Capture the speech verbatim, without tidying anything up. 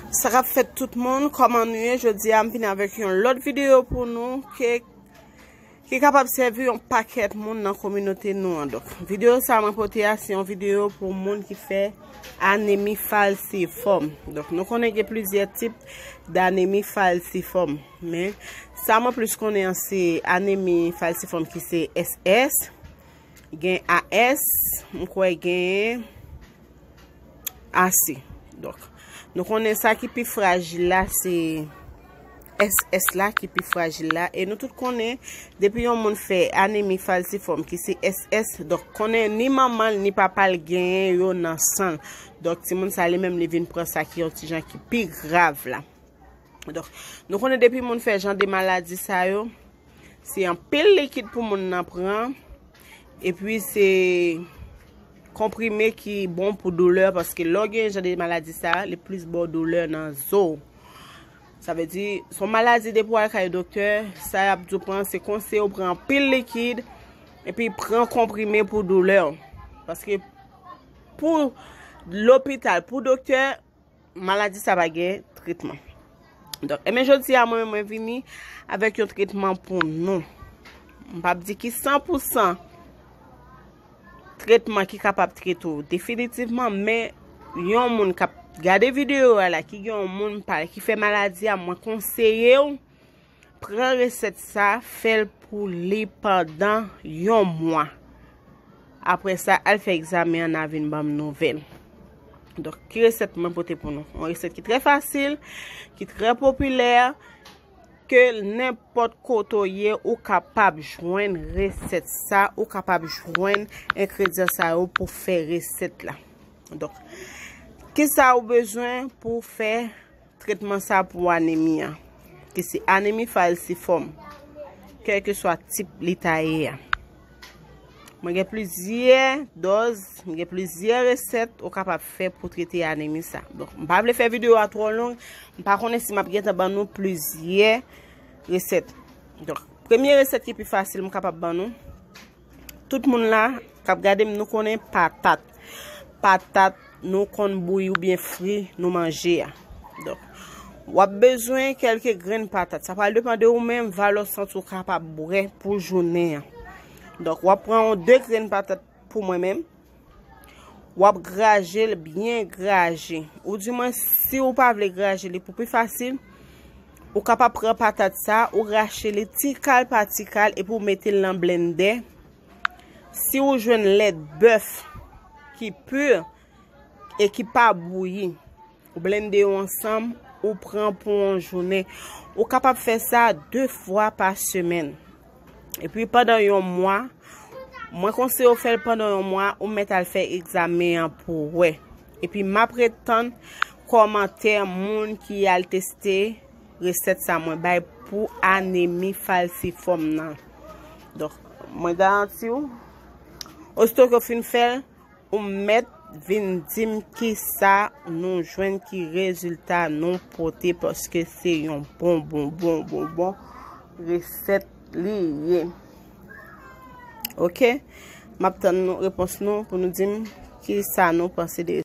Sa k ap fèt tout moun, kòman nou ye? Jodi a m vin avèk yon lòt videyo pou nou ke ki kapab sèvi yon pakèt moun nan kominote nou an. Donk, videyo sa mwen pote a se yon videyo pou moun ki fè anemi falsifòm. Donk, nou konnen gen plizyè tip d anemi falsifòm, men sa mwen plis konnen an se anemi falsifòm ki se S S, gen A S, m kwè gen A C. Donk, nou konnen sa ki pi frajil la se S S la ki pi frajil la. E nou tout konnen, depi yon moun fè anemi falsifòm ki se S S, donk konnen ni manman l ni papa l genyen yo nan san l. Donk, timoun sa li menm li vin pran sa ki yon ti jan ki pi grav la. Donk, nou konnen depi moun fè jan de maladi sa yo, se anpil likid pou moun nan pran. Epi se konprime ki bon pou doulè, paske lè w gen jan de maladi sa, li plis ba w doulè nan zo w. Sa vle di, se yon maladi depi w al kay doktè, sa y ap di w pran, se konseye w pran anpil likid, epi pran konprime pou doulè w. Paske pou lopital, pou doktè, maladi sa pa gen tretman. Donk, ebyen, jodi a, mwen menm, mwen vini avèk yon tretman pou nou. M p ap di ki san pou san tretman ki kapab trete w definitivman, men yon moun k ap gade videyo a la, ki gen yon moun pa l ki fè maladi a, mwen konseye w pran resèt sa, fè l pou li pandan yon mwa. Apre sa, al fè egzamen an, n a vin ban m nouvèl. Donk, ki resèt mwen pote pou nou? Yon resèt ki trè fasil, ki trè popilè, ke nenpòt kote w ye, ou kapab jwenn resèt sa, ou kapab jwenn engredyan sa yo pou fè resèt la. Donk, kisa ou bezwen pou fè tretman sa pou anemi an, ki se anemi falsifòm, kèlkeswa tip li ta ye a? Mwen gen plizyè dòz, mwen gen plizyè resèt ou kapab fè pou trete anemi sa. Donk, m pa vle fè videyo a twò long, m pa konnen si m ap gentan ban nou plizyè resèt. Donk, premye resèt ki pi fasil m kapab ban nou, tout moun la k ap gade m, nou konnen patat. Patat, nou konn bouyi oubyen fri nou manje a. Donk, w ap bezwen kèlke grenn patat. Sa pral depann de ou menm, valè sant ou kapab bwè pou jounen an. Donk, w ap pran yon de grenn patat pou mwen menm. W ap graje l byen graje. Oudimwen, si ou pa vle graje li pou pi fasil, ou kapab pran patat sa, ou rache li ti kal pa ti kal, epi ou mete l nan blendè. Si ou jwenn lèt bèf ki pi e ki pa bouyi, ou blende yo ansanm, ou pran pou yon jounen. Ou kapab fè sa de fwa pa semèn. Epi pandan yon mwa, mwen konseye w fè l pandan yon mwa, ou mèt al fè egzamen an pou w wè. Epi m ap ret tann kòmantè moun ki al teste resèt sa mwen bay pou anemi falsifòm nan. Donk, mwen garanti w, osito ke w fin fè l, ou mèt vin di m kisa nou jwenn, ki rezilta nou pote, paske se yon bon, bon, bon, bon, bon resèt li ye. Oke? M ap tann nou, repons nou pou nou di m kisa nou panse de